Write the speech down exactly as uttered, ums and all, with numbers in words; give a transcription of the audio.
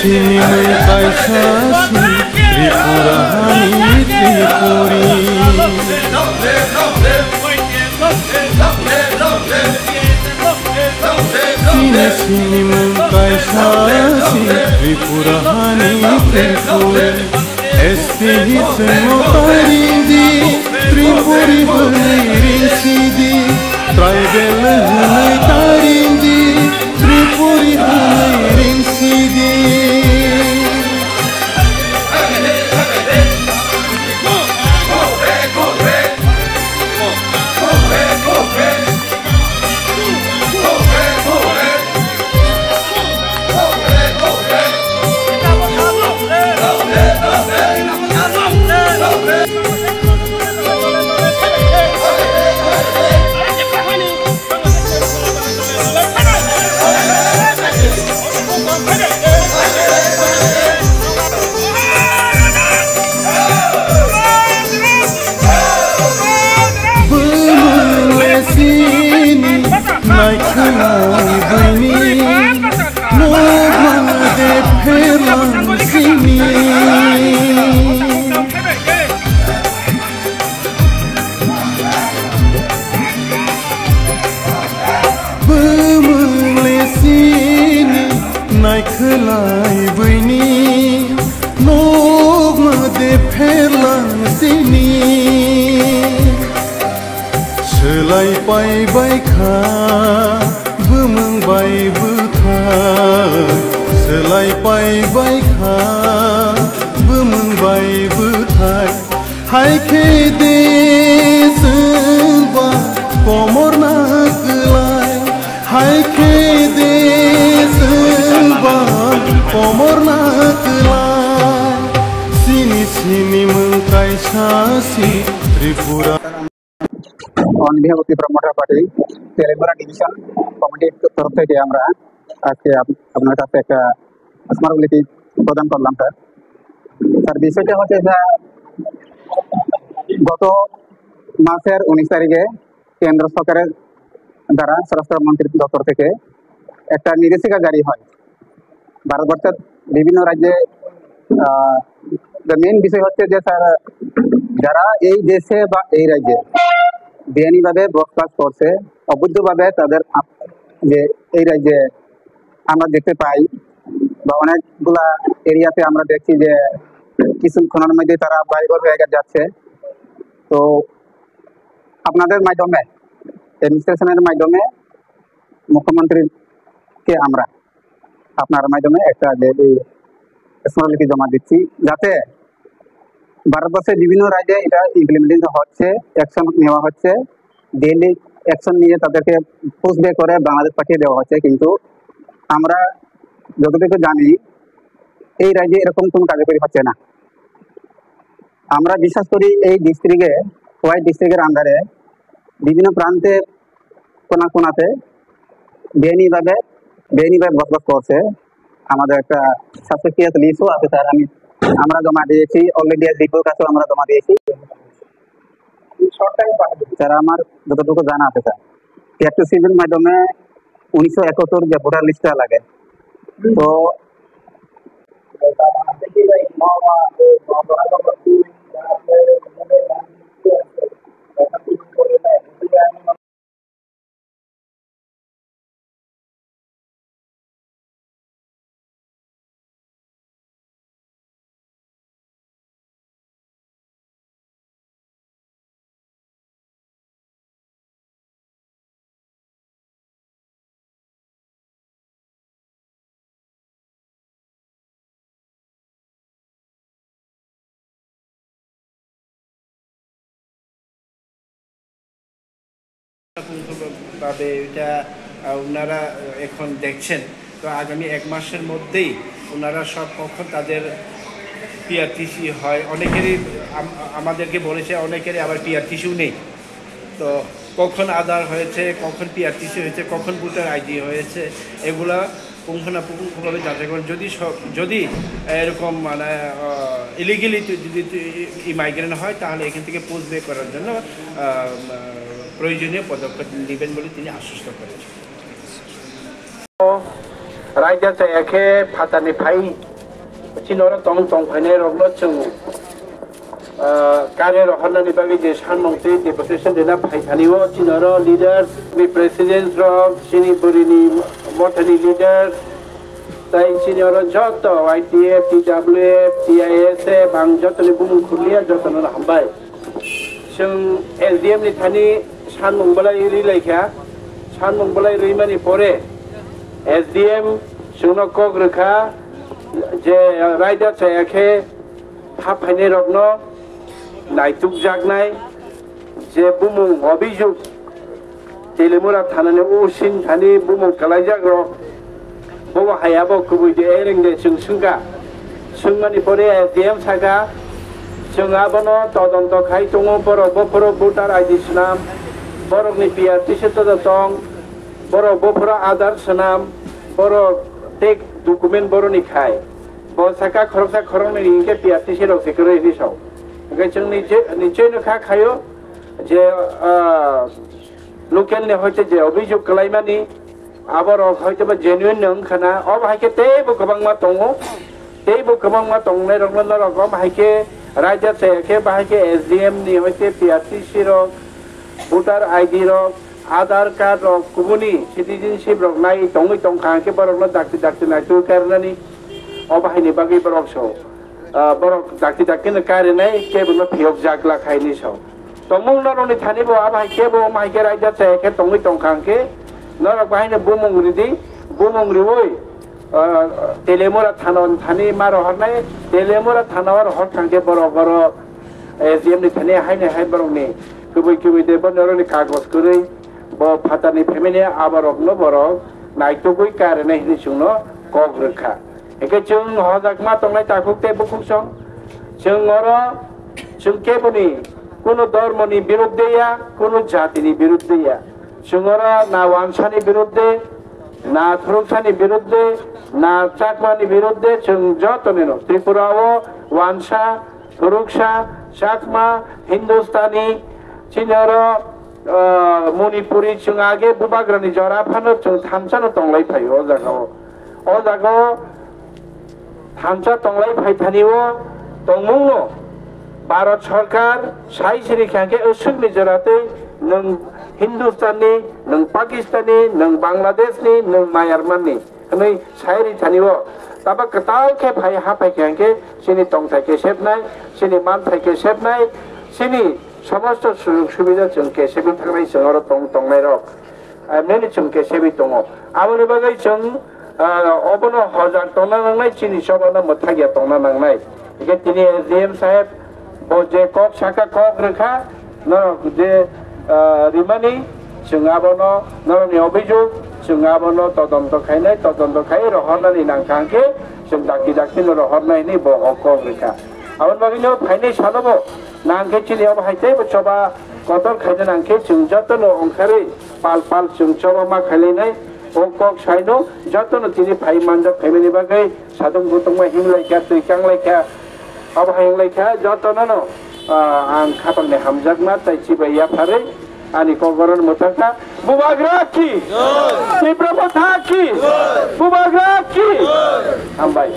Chini mung kaisa si Tripura hani Tripuri. Chini, chini mung kaisa si Tripura hani Tripuri. S T hit no tarindi, Tripuri hwnwi ringsidi. Tribal hwnwi tarindi, Tripuri hwnwi ringsidi. Bwmwng le sini naikhwlai bwini, nokma de pherlang sini. Bwmwng le sini naikhwlai bwini, nokma de pherlang sini. Swlai pai bai kha bwmwng bai bwthai, swlai pai bai kha bwmwng bai bwthai. Hai khe de chwng ba komor na kwlai, hai khe de chwng ba komor na kwlai. Chini, chini mung kaisa si Tripura. On behalf of Tipra Mothers Party, Teliamura Division Committee তরফ থেকে আমরা আজকে আপ-, আপনার কাছে একটা স্মারকলিপি প্রদান করলাম, স্যার। স্যার, বিষয়টা হচ্ছে, স্যার, গত মাসের উনিশ তারিখে কেন্দ্র সরকারের দ্বারা স্বরাষ্ট্র মন্ত্রী দপ্তর থেকে একটা নির্দেশিকা জারি হয়। ভারতবর্ষের বিভিন্ন রাজ্যে, আহ, the main বিষয় হচ্ছে যে, স্যার, যারা এই দেশে বা এই রাজ্যে বেআইনিভাবে বসবাস করছে, অবৈধভাবে তাদের আ-, যে এই রাজ্যে আমরা দেখতে পাই বা অনেকগুলা এরিয়াতে আমরা দেখছি যে কিছুক্ষণের মধ্যে তারা বাড়িঘর হয়ে যাচ্ছে। তো আপনাদের মাধ্যমে, অ্যাডমিনিস্ট্রেশনের মাধ্যমে মুখ্যমন্ত্রীকে আমরা আপনার মাধ্যমে একটা যে এই স্মারকলিপি জমা দিচ্ছি, যাতে ভারতবর্ষের বিভিন্ন রাজ্যে এটা ইমপ্লিমেন্টেশন হচ্ছে, অ্যাকশন নেওয়া হচ্ছে, ডেইলি অ্যাকশন নিয়ে তাদেরকে পুশ ব্যাক করে বাংলাদেশ পাঠিয়ে দেওয়া হচ্ছে। কিন্তু আমরা যতটুকু জানি, এই রাজ্যে এরকম কোনো কার্যকরী হচ্ছে না। আমরা বিশ্বাস করি এই ডিস্ট্রিক্টে, ওয়াই ডিস্ট্রিক্টের আন্ডারে বিভিন্ন প্রান্তে কোনা কোনাতে বেআইনিভাবে, বেআইনিভাবে বসবাস করছে। আমাদের একটা সাসপেক্ট কেস লিস্টও আছে, স্যার। আমি, আমরা জমা দিয়েছি, অলরেডি ডিপিওর কাছেও আমরা জমা দিয়েছি। স্যার, আমার যতটুকু জানা আছে, স্যার, টিআরটিসির মাধ্যমে উনিশশো একাত্তর যে ভোটার লিস্টটা লাগে, তো পুঙ্খানুপুঙ্খভাবে এটা, আহ, ওনারা এখন দেখছেন। তো আগামী এক মাসের মধ্যেই ওনারা সব পক্ষ তাদের পিআরটিসি হয়, অনেকেরই আম-, আমাদেরকে বলেছে, অনেকেরই আবার পিআরটিসিও নেই। তো কখন আধার হয়েছে, কখন পিআরটিসি হয়েছে, কখন ভোটার আইডি হয়েছে, এগুলা পুঙ্খানুপুঙ্খভাবে যাচাই করেন। যদি সব, যদি এরকম মানে, আহ, ইলিগালি তু-, যদি তু-, ই-, ইমাইগ্রেন্ট হয়, তাহলে এখান থেকে পুশ ব্যাক করার জন্য, আহ, প্রয়োজনীয় পদক্ষেপ নেবেন বলে তিনি আশ্বস্ত করেছেন। Raida chaya khe phatani phai Chini oro tong tong phainai rokno chwng, ah, kare rohornani bagwi je sanmung tei deputation rina phai thani o chini oro leaders, chini president rok, chini bwrwini mothani leaders, tai chini oro joto Y T F, T W F, T I S F, ang jotoni bumung khurliya, jotono hambai. Chwng S D M ni thani sanmung belai ri lai kha, sanmung belai rimani pore S D M chwngno kok rwkha je raida chaya khe ha phainai rokno naitukjaknai je bumung obijok Telemura thanani O C ni thani bumung kwlaijak rok, bobo hai abo kubui de ereng de chwng swngkha. Swngmani pore S D M saka, chwng abono todonto khai tongo, borok bophoro voter I D swnam, borokni P R T C todo tong, borok bophoro Aadhaar swnam, borok tei document boroni khai. Bo saka khoroksa khoroknwi hwnkhe P R T C rok se kwrwi hinwi sao. Hwnkhe chwng nichoi, nichoi no kha khaio je, ah, local ni hoite je obijok kwlaimani, aborok hoite ba genuine no wngkha na, obo hai khe teibo kwbangma tongo, teibo kwbangma tongnai rokno norok omo hai khe raida chaya khe bahai khe S D M ni hoite P R T C rok, voter I D rok, Aadhaar card rok, kubuni citizenship rok nai tongwi tongkha hwnkhe borokno dakti dakti naitugwi karnani, obo haini bagwi borok so, ah, borok dakti dakti no karinai kebo no phiyok jakla khaini so. Tongmung norokni thani bo abo hai khe bo omo hai khe raida chaya khe tongwi tongkha hwnkhe norok bahai no bumung ridi, bumung riwi, ah, Telemura thana thani ma rohornai, Telemura thana o rohor thang khe borok oro S D M ni thani haini hai borokni kubui kubui de bo norokni kagoj kwrwi bo phatarni family aborokno borok naitugwi karinai hinwi chwngno kok rwkha. Hingke chwng hojak ma tongnai takhuk tei bukhuk song. Chwng oro chwng keboni kuno dormoni birudde ya, kuno jatini birudde ya. Chwng oro na wansani birudde, na thuruksani birudde, na chakmani birudde, chwng jotonino Tripura o wansa, thuruksa, chakma, Hindustani, chini oro, ah, Manipuri chwng age bubagrani jora phano chwng thamsano tonglai phaio o jaga o. O jaga o thansa tonglai phaithani o tongmungno Bharat Sarkar sai siri kha khe usukni jora tei nwng Hindustani, nwng Pakistani, nwng Bangladeshni, nwng Myanmarni hwnwi sai ri thani o. Taba kwtal khe phai ha phai kha khe chini tongthai khe sepnai, chini manthai khe sepnai, chini somosto sujog subida chwng khe sebi thangnai chwng oro tong tongnai rok. Nini chwng khe sebi tongo. Aboni bagwi chwng, ah, obono hojak tongna nangnai, chini chobano mwthakya tongna nangnai. Hingke tini S D M saheb bo je kok saka kok rwkha, norok je, ah, rimani chwng abono norokni obijok chwng abono todonto khainai, todonto khai rohornani nangkha hwnkhe chwng dakti dakti no rohornai hinwi bo o kok rwkha. Aboni bagwino phainai salobo nangkhe chini obo hai teibo choba kotor khaina nangkhe chwng jotono ongkharwi pal pal chwng choba ma khailainai. O kok saino jotono tini phai manjak phaimani bagwi sadung butungma himlaikha, twi kanglaikha, abo hai wnglaikha jotonono, ah, ang khatangni hamjakma tei chibai yapharwi ani kok orono mwthangkha. Bubagra ki! Tipra Motha ki! Bubagra ki! Hambai.